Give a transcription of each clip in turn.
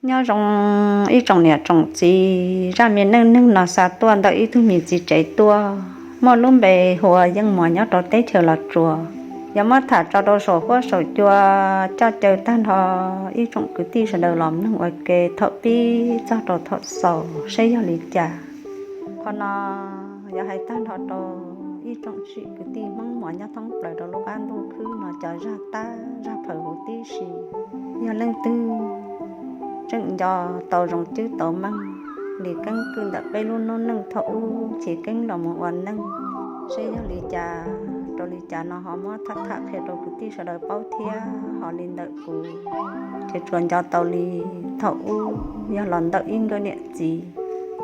Nyob zoo ib tsoom niam tsoom txiv, zaj me neej neeg no xa tuaj ntawm ib tug me txiv tsev tuaj, muaj lub npe hu ua Yeej Muas nyob rau teb chaws Los Tsuas. Yog muab tham tso rau saum huab saum cua, coj caw tag nrho ib tsoom kwv tij sawv daws los mloog ua ke thaum pib txog rau thaum xaus seb yog li cas. Qhov no yog hais tag nrho rau ib tsoom kwv tij Hmoob Muas nyob thoob plaws rau lub qab ntuj khwb no cov zaj tab zaj phaws huv tib si. Yog leej twg tseem nco tau zoo cwb tau meej li keeb kwm ntawm peb lub noob neej thaum ub chiv keeb los mus ua neej, seb yog li cas rau li cas no ho muab tham tham qhia rau kwv tij sawv daws paub thiab. Ho li ntawm kuv ces tsuas nco tau li thaum ub yog los ntawm ib nkawm niam txiv,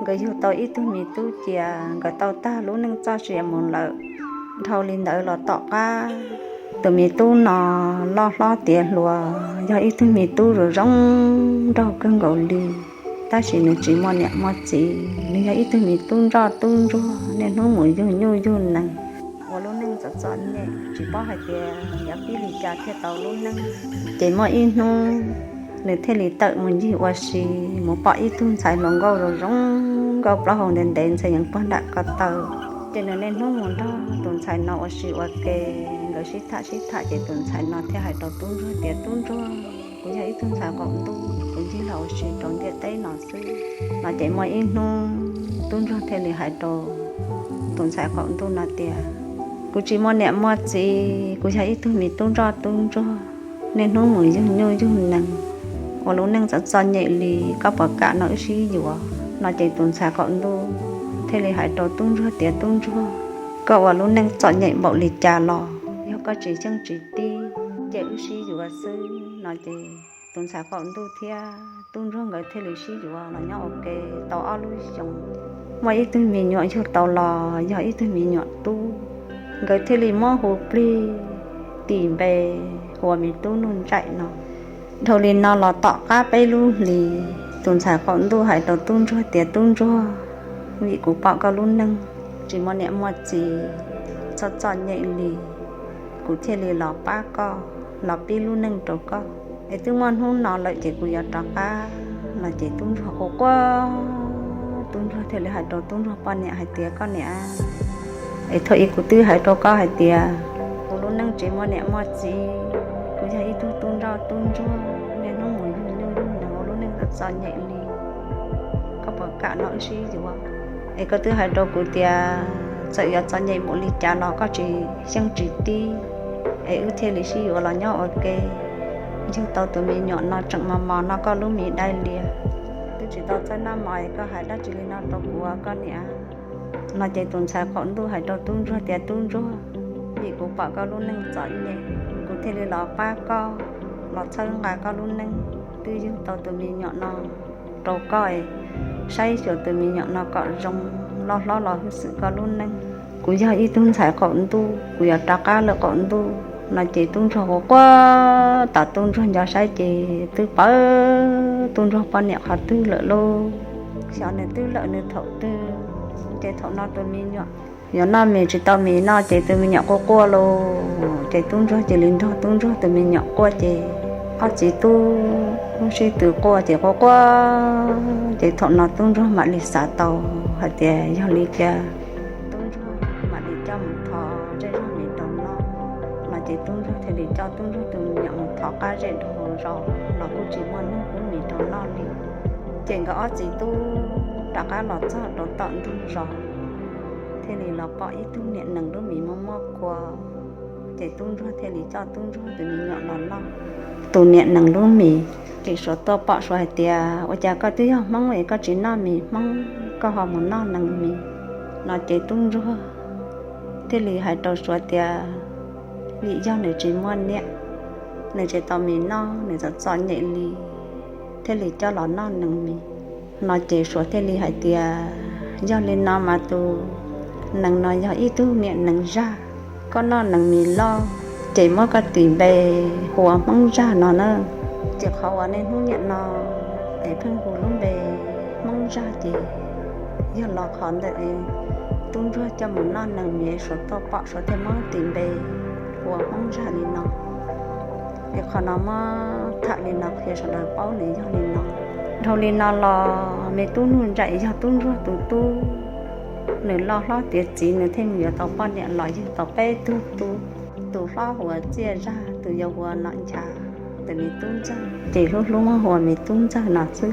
nkawd yug tau ib tug me tub cia, nkawd tau tag lub neej txoj sia mus lawm. Dhau li ntawd los tom qab, tus me tub no loj hlob tiav hluas, yog ib tug me tub zoo zoo nraug kawg nkaus li, tab sis nws tsis muaj niam muaj txiv, nws yog ib tug me tub ntsoj tub ntsuag, niaj hnub mus yug nyuj yug nees, ua lub neej txom txom nyem tsis paub hais tias yuav pib li cas thiaj tau lub neej. Ces muaj ib hnub nws thiaj li tawm mus ncig ua si, mus pom ib tug ntxhais hluas nkauj zoo zoo nkauj plaub hau ntev ntev ntxhais yees puag nram ko taw. Ces nws niaj hnub mus nrog tus ntxhais no ua si ua ke, nkawd sib tham sib tham ces tus ntxhais no thiaj hais rau tub ntsuag tias, Tub ntsuag, kuv yog ib tug ntxhais qaum ntuj, kuv ncig los ua si rau ntiaj teb no xwb. No ces muaj ib hnub tub ntsuag thiaj li hais rau tus ntxhais qaum ntuj no tias, Kuv tsis muaj niam muaj txiv, kuv yog ib tug me tub ntsoj tub ntsuag, niaj hnub mus yug nyuj yug nees, ua lub neej txom txom nyem li, koj puas kam nrog wb sib yuav? No ces tus ntxhais qaum ntuj thiaj li hais rau tub ntsuag tias, Tub ntsuag, koj ua lub neej txom nyem npaum li cas los yog koj tsis xyeej tsis tib ces wb sib yuav xwb. No ces tus ntxhais qaum ntuj thiab tub ntsuag nkawd thiaj li sib yuav los nyob ua ke tau ob lub xyoos. Muaj ib tug me nyuam yug tau los yog ib tug me nyuam tub, nkawd thiaj li muab hu plig tis npe hu ua me tub Nuj Ntsaim no. Dhau li no los tom qab peb lub hlis, tus ntxhais qaum ntuj hais rau tub ntsuag tias, Tub ntsuag, vim kuv pom koj lub neej tsis muaj niam muaj txiv, txom txom nyem li, kuv thiaj li los pab koj, los pib lub neej rau koj. Es twb muaj hnub no lawm ces kuv yuav rov qab. No ces tub ntsuag quaj quaj, tub ntsuag thiaj li hais rau tub ntsuag poj niam hais tias, Koj niam, es thaum ub kuv twb hais rau koj hais tias kuv lub neej tsis muaj niam muaj txiv, kuv yog ib tug tub ntsoj tub ntsuag, niaj hnub mus yug nyuj yug nees, ua lub neej txom txom nyem li, koj puas kam nrog wb sib yuav? Es koj twb hais rau kuv tias txawm yuav txom nyem npaum li cas los koj tsis xyeej tsis tib, es wb thiaj li sib yuav los nyob ua ke. Yug tau tus me nyuam no tseem mos mos nrog koj lub me dais lias, twb tsis tau txawj noj mov es koj hais dab tsi li no rau kuv, koj niam? No ces tus ntxhais qaum ntuj hais rau tub ntsuag tias, Tub ntsuag, vim kuv pom koj lub neej txom nyem, kuv thiaj li los pab koj, los txhawb nqa koj lub neej. Twb yug tau tus me nyuam no rau koj, saib xyuas tus me nyuam no kom zoo, loj hlob los hwj xwm koj lub neej. Kuv yog ib tug ntxhais qaum ntuj, kuv yuav rov qab lawm qaum ntuj. No ces tub ntsuag quaj quaj, tom tub ntsuag nco saib ces twb pawv tub ntsuag poj niam qhov twg lawm lauj. Xyov nws twb lawm nws thaum twg. Ces thaum no tus me nyuam yuav noj mis tsis tau mis noj ces tus me nyuam quaj quaj lauj, ces tub ntsuag cia li nrog tub ntsuag tus me nyuam quaj ces ob txiv tub sib tw quaj ces quaj quaj. Ces thaum no tub ntsuag mam li xav tau hais tias yog li cas tub ntsuag mam li coj mus thov zej zog mis rau noj. No ces tub ntsuag thiaj li coj tub ntsuag tus me nyuam mus thov qab zej dhau hauv zos los kuj tsis muaj hnub pub mis rau noj li. Ces nkawd ob txiv tub rov qab los txog rau tom ntug zos, thiaj li los pom ib tug niam nees lub mis muaj muaj kua. Ces tub ntsuag thiaj li coj tub ntsuag tus me nyuam los noj tus niam nees lub mis. Ces suav tuaj pom suav hais tias, Ua cas koj twb yog Hmoob es koj tsis noj mis Hmoob, koj ho mus noj nees mis? No ces tub ntsuag thiaj li hais rau suav tias, Vim yog nws tsis muaj niam, nws tsis tau mis noj, nws txom txom nyem li, thiaj li coj los noj nees mis. No ces suav thiaj li hais tias, Yog li no mas tus nees no yog ib tug niam nees zaj, koj noj nees mis loj ces muab koj tis npe hu ua Hmoob Zaj no na. Ces qhov uas niaj hnub niam no es pheej hu lub npe Hmoob Zaj ces yog los qhov ntawm tub ntsuag coj mus noj nees mis, suav tuaj pom suav thiaj muab tis npe hu ua Hmoob Zaj li no. Es qhov no muab tham li no qhia sawv daws paub nws yog li no. Dhau li no los me tub Nuj Nraim yog tub ntsuag tus tub, nws loj hlob tiav txiv nws thiaj mus yuav tau poj niam los yug tau peb tug tub. Tus hlob hu ua Txiaj Zag, tus yau hu ua Nom Nchas, tus me tub ntxawg ces hlub hlub muab hu ua me tub ntxawg no xwb.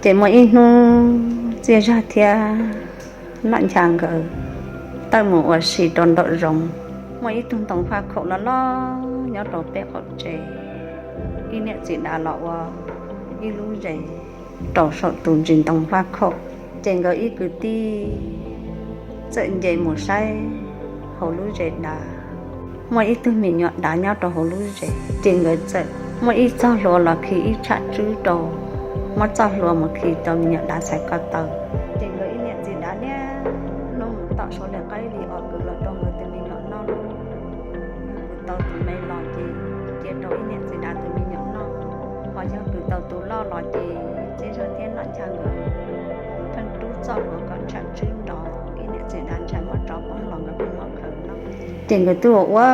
Ces muaj ib hnub Txiaj Zag thiab Nom Nchas nkawd tawm mus ua si rau nraum zoov. Muaj ib tug ntoo faj khaum loj loj nyob rau pem qaum tsev. Ib niam txiv dav los ua ib lub zes rau saum tus ntsis ntoo faj khaum. Ces nkawd ib kwv tij txawm nce mus saib hauv lub zes dav. Muaj ib tug me nyuam dav nyob rau hauv lub zes, ces nkawd txawm muaj ib txoj hlua los khi ib tsham tswb rau, muab txoj hlua mus khi rau me nyuam dav txhais ko taw. Ces nkawd ib niam txiv dav niaj hnub mus tom suav li qaib li os kwv los rau nkawd tus me nyuam noj lauj. Yog kwv tau tus me los ces cia rau ib niam txiv dav tus me nyuam noj, ho yog kwv tau tus loj los ces Txiaj Zag thiab Nom Nchas nkawd pheej rub txoj hlua kom tsham tswb nrov, ib niam txiv dav ntshai muab tso poob los nkawd pheej muab khaws noj. Ces nkawd twb ua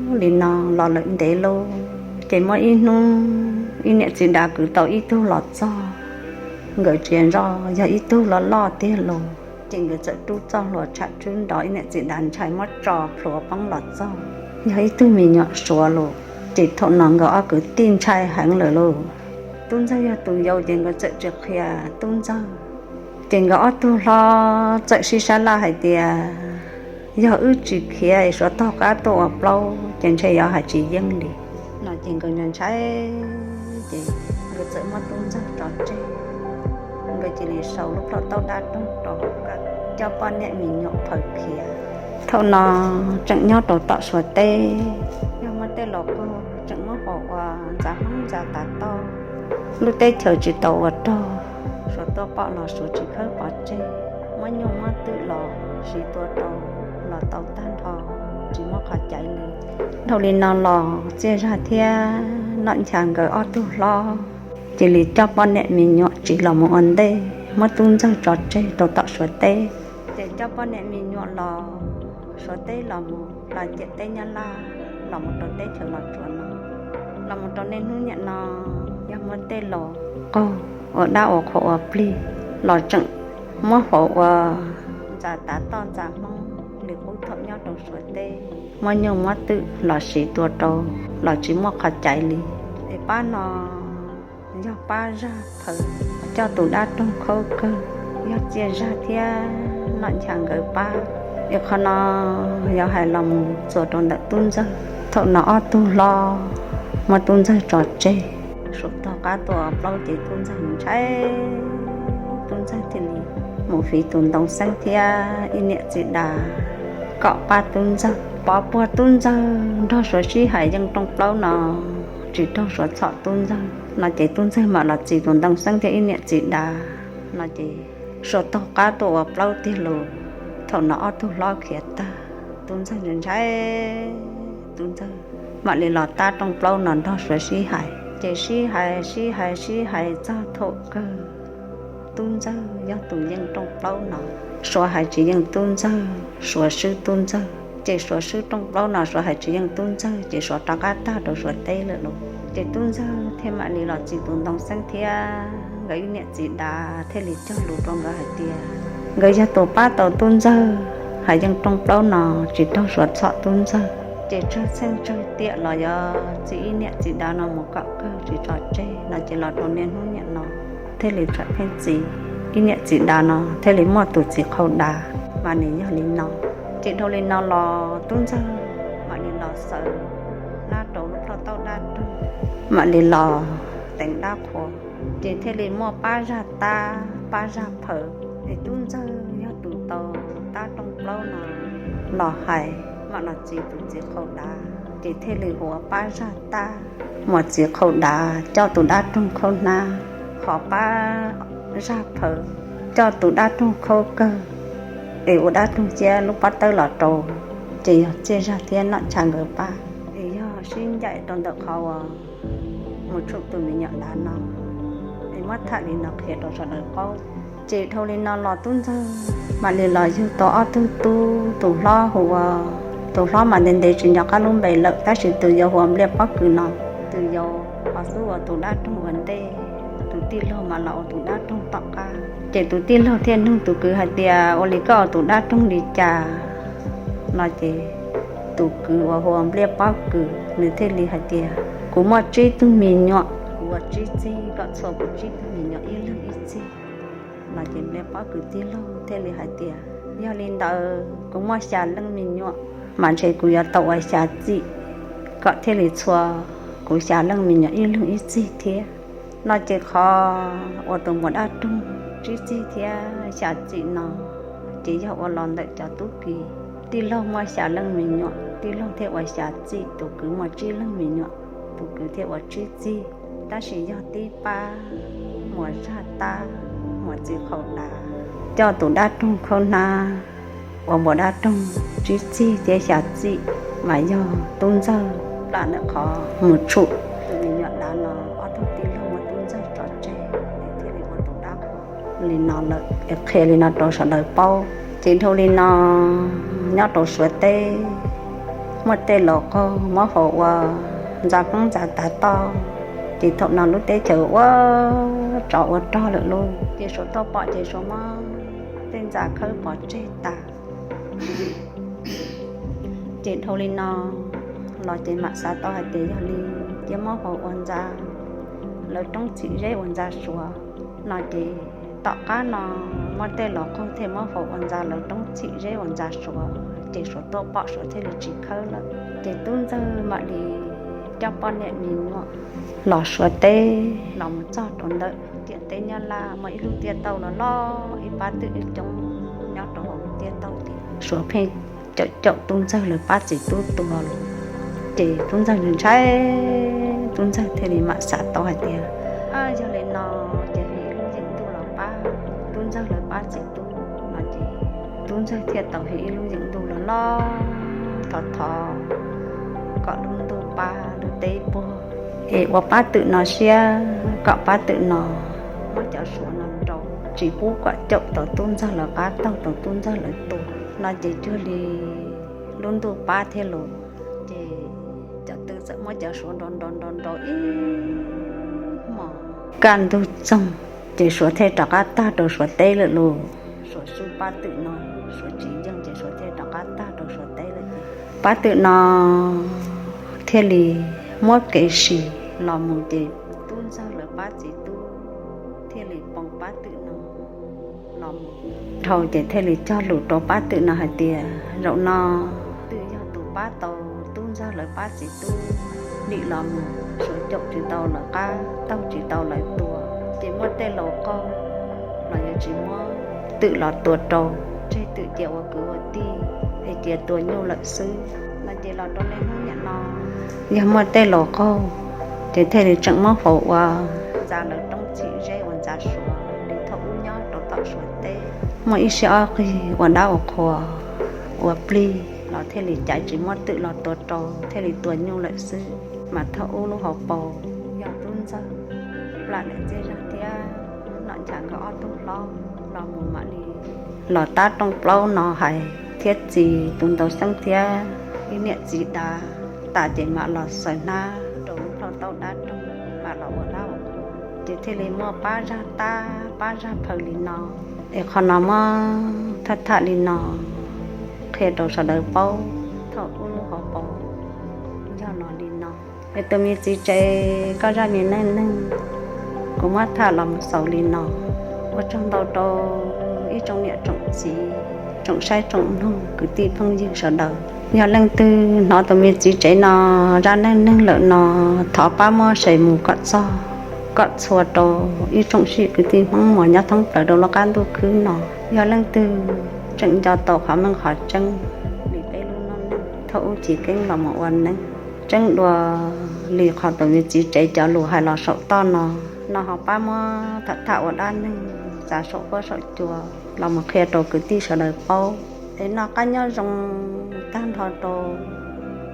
ua li no los lawm ntev lauj. Ces muaj ib hnub ib niam txiv dav kwv tau ib tug los txog, nkawd tsis nco yog ib tug loj loj tiag lauj. Ces nkawd txawm rub txoj hlua tsham tswb nrov, ib niam txiv dav ntshai muab tso plhuav poob los txog, yog ib tug me nyuam suav lauj. Ces thaum no nkawd ob kwv tij ntshai heev lawm lauj. Tub ntxawg yog tus yau ces nkawd txawm tsis qhia tub ntxawg. Ces nkawd ob tug hlob txawm sib sab laj hais tias, yog wb tsis khiav es suav taug qab tuaj ua plaub ces ntshe yuav hais tsis yeej li no. Ces nkawd ntshai ces nkawd txawm muab tub ntxawg tso tseg. Nkawd cia li sau lub plhaub taub dab roog rau hauv kab coj poj niam me nyuam phaws khiav. Thaum no tseem nyob rau tom suav teb, yog muaj tej laus qaug tseem muab faus ua ntxa hmoob ntxa tav toj. Lub teb chaws tsis tau ua rog, suav tuaj pom los suav tsis khawb pov tseg, muab nyuj muab twm los siv tua rau los tau tag nrho, tsis muaj qhov caiv li. Dhau li no los Txiaj Zag thiab Nom Nchas nkawd ob tug hlob cia li coj poj niam me nyuam tsiv los mus ua ntej, muab tub ntxawg tso tseg rau tom suav teb. Ces coj poj niam me nyuam los suav teb los mus, los ciam teb Nyab Laj, los mus rau teb chaws Los Tsuas no. Los mus rau niaj hnub niam no, yog muaj tej laus qaug ua dab ua qhua ua plig los tseem muab faus ua ntxa tav toj ntxa hmoob li qub thaum nyob rau suav teb, muab nyuj muab twm los siv tua rau los tsis muaj qhov caiv li. Es pab no yog pab Zag Phaws coj tus dab roog khaub kawg, yog Txiaj Zag thiab Nom Nchas nkawd pab. Es qhov no yog hais los mus txuas rau ntawm tub ntxawg. Thaum no ob tug hlob muab tub ntxawg tso tseg, suav taug qab tuaj ua plaub ces tub ntxawg ntshai, tub ntxawg thiaj li mus fiv tus ntoo xeeb thiab ib niam txiv dav kom pab tub ntxawg, pov puag tub ntxawg nrog suav sib hais yeej rooj plaub no, tsis raug suav txhom tub ntxawg no ces tub ntxawg mam los txis tus ntoo xeeb thiab ib niam txiv dav no ces suav taug qab tuaj ua plaub tiag lauj. Thaum no ob tug hlob khiav tag, tub ntxawg ntshai, tub ntxawg mam li los tab rooj plaub no nrog suav sib hais. Ces sib hais sib hais sib hais txog thaum kawg tub ntxawg yog tus yeej rooj plaub no. Suav hais tsis yeej tub ntxawg, suav swb tub ntxawg. Ces suav swb rooj plaub no suav hais tsis yeej tub ntxawg ces suav rov qab tag rau suav teb lawm lauj. Ces tub ntxawg thiaj mam li los txis tus ntoo xeeb thiab nkawd ib niam txiv dav thiaj li cog lus rau nkawd hais tias nkawd yog tus pab tau tub ntxawg hais yeej rooj plaub no, tsis raug suav txhom tub ntxawg. Ces tsawg txheej tsawg tiam los yuav txis ib niam txiv dav no mus kom kawg tsis tso tseg no ces los rau niaj hnub niam no thiaj li txawm pheej txis ib niam txiv dav no thiaj li muaj tus txiv qhau dav. Mas nws yog li no. Ces dhau li no los tub ntxawg mam li los xaws nab rau lub plhaub taub dab roog, mam li los teev dab qhua. Ces thiaj li muaj pab Zag Tab pab Zag Phaws, es tub ntxawg yog tus tau tab rooj plaub no los hais mam los txis tus txiv qhau dav. Ces thiaj li hu ua pab Zag Tab, muas txiv qhau dav coj tus dab roog khaub hnab, ho pab Zag Phaws coj tus dab roog khaub kawg, es ua dab roog ciab lub pob tawb los rau. Ces yog Txiaj Zag thiab Nom Nchas nkawd pab, es yog sib ncaim rau ntawm qhov uas mus tshuam tus me nyuam dav no, es muab tham li no qhia rau sawv daws paub. Ces dhau li no los tub ntxawg mam li los yug tau ob tug tub, tus hlob hu ua, tus hlob mas ntev ntev tsis nco qab lub npe lawm tab sis tus yau hu ua Npliaj Pob Kws no. Tus yau ho xub ua tus dab roog ua ntej, tus tij laug mas los ua tus dab roog tom qab. Ces tus tij laug thiaj nug tus kwv hais tias, ua li koj ua tus dab roog li cas? No ces tus kwv uas hu ua Npliaj Pob Kws nws thiaj li hais tias, kuv muaj tsib tug me nyuam, kuv ua tsib txig, koj txhua kuv tsib tug me nyuam ib leeg ib txig. No ces Npliaj Pob Kws tij laug thiaj li hais tias, yog li ntawd kuv muaj xya leej me nyuam, mas ntshe kuv yuav tau ua xya txim kom thiaj li txhua kuv xya leej me nyuam ib leeg ib txig thiab. No ces qhov ua tus muam dab roog tsib txig thiab xya txim no ces yog ua los ntawm cov tub ki. Tij laug muaj xya leej me nyuam, tij laug thiaj ua xya txim, tus kwv muaj tsib leej me nyuam, tus kwv thiaj ua tsib txig. Tab sis yog tib pab muam zaj tab, muam txiv qhaum dav, coj tus dab roog khaub hnab ua npua dab roog tsib txig thiab xya txim, mas yog tub ntxawg plam ntawm qhov mus tshum tus me nyuam dav no. Ob tug tij laug muab tub ntxawg tso tseg, thiaj li ua tus dab qhuas li no lawm es qhia li no rau sawv daws paub. Ces dhau li no, nyob rau Suav teb muaj tej laus qaug muab faus ua ntxa poob ntxa tav toj. Ces thaum no lub teb chaws ua tsov ua rog lawm lauj, ces Suav tuaj pom ces Suav muab tej ntxa khawb pov tseg tas. Ces dhau li no los ces mam xav tau hais tias yog li cia muab faus ua ntxa lawv roob txhim zeb uas ntxa Suav. No ces tom qab no muaj tej laus qaug thiaj muab faus ua ntxa lawv roob txhim zeb uas ntxa Suav, ces Suav tuaj pom Suav thiaj li tsis khawb lawm. Ces tub ntxawg mam li coj poj niam me nyuam los Suav teb los mus txog rau ntawm tiam teb Nyab Laj muaj ib lub tiaj tauj los loj ib pab twm coob nyob rau hauv lub tiaj tauj ces Suav pheej caum caum tub ntxawg lawv pab txiv tub tua los. Ces tub ntxawg ntshai, tub ntxawg thiaj li mam xav tau hais tias, yog li no ces ib lub yeem ntuj los pab tub ntxawg lawv pab txiv tub no ces tub ntxawg thiaj tau ib lub yeem ntuj los loj thov thov kom lub ntuj pab lub teb puag es ua pab twm no siab kom pab twm no muab cov Suav no nrau tsis pub kom caum tau tub ntxawg lawv qab taug tau tub ntxawg lawv tua. No ces cuag li lub ntuj pab thiab los, ces cov twm txawm muab cov Suav nrau nrau nrau nrau ib hmos. Kaj ntug txoog ces Suav thiaj rov qab tag rau Suav teb lawm lauj. Suav xub pab twm no, Suav tsis yeej ces Suav thiaj rov qab tag rau Suav teb lawm ces pab twm no thiaj li muab kev sim los mus ces tub ntxawg lawv pab txiv tub thiaj li poo pab twm no los mus dhau ces thiaj li cog lus rau pab twm no hais tias zaum no twm yog tus pab tau tub ntxawg lawv pab txiv tub dim los mus, Suav caum tsis tau lawv qab taug tsis tau lawv tua, ces muaj tej laus qaug los yuav tsis muab twm los tua rau, tseg twm cia ua kwv ua tij es cia tua nyuj lawm xwb. No ces los rau niaj hnub niam no yog muaj tej laus qaug ces thiaj li tseem muab faus ua ntxa lawv roob txhim zeb uas ntxa Suav li thaum ub nyob rau tom Suav teb. Muaj ib sij ob qig ua dab ua qhua ua plig los thiaj li caiv tsis muab twm los tua rau thiaj li tua nyuj lawm xwb. Mas thaum ub lub hauv paus yog tub ntxawg plam daim txiaj zag thiab nom ncha nkawd ob tug hlob los mus mam li los tab rooj plaub no hais thiab txiv tus ntau xeeb thiab ib niam txiv dav tas ces mam los xaws hnab rau lub plhaub taub dab roog mam los ua dab ua qhua. Ces thiaj li muaj pab zaj tab pab zaj phaws li no. Es qhov no muab tham tham li no qhia rau sawv daws paub thaum ub lub hauv paus yog no li no. Es tus me txiv tsev koj zaj me neej neeg kuv muab tham los mus xaus li no. Ua tsaug ntau rau ib tsoom niam tsoom txiv, tsoom saib tsoom mloog kwv tij phooj ywg sawv daws. Yog leej twg hnov tus me txiv tsev no zaj neej neeg lawm no thov pab muab share mus kom txog kom txhua rau ib tsoom sij kwv tij Hmoob uas nyob thoob plaws rau lub qab ntuj khwb no. Yog leej twg tseem nco tau qhov meej qhov tseeb li peb lub noob neej thaum ub chiv keeb los mus ua neej tseeb dua li qhov tus me txiv tsev cov lus hais los saum toj no, no ho pab muab tham tham ua dab neeg txav saum huab saum cua los mus qhia rau kwv tij sawv daws paub. Es noj qab nyob zoo tag nrho rau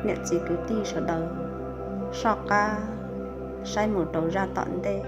niam txiv kwv tij sawv daws, soj qab saib mus rau zaj tom ntej.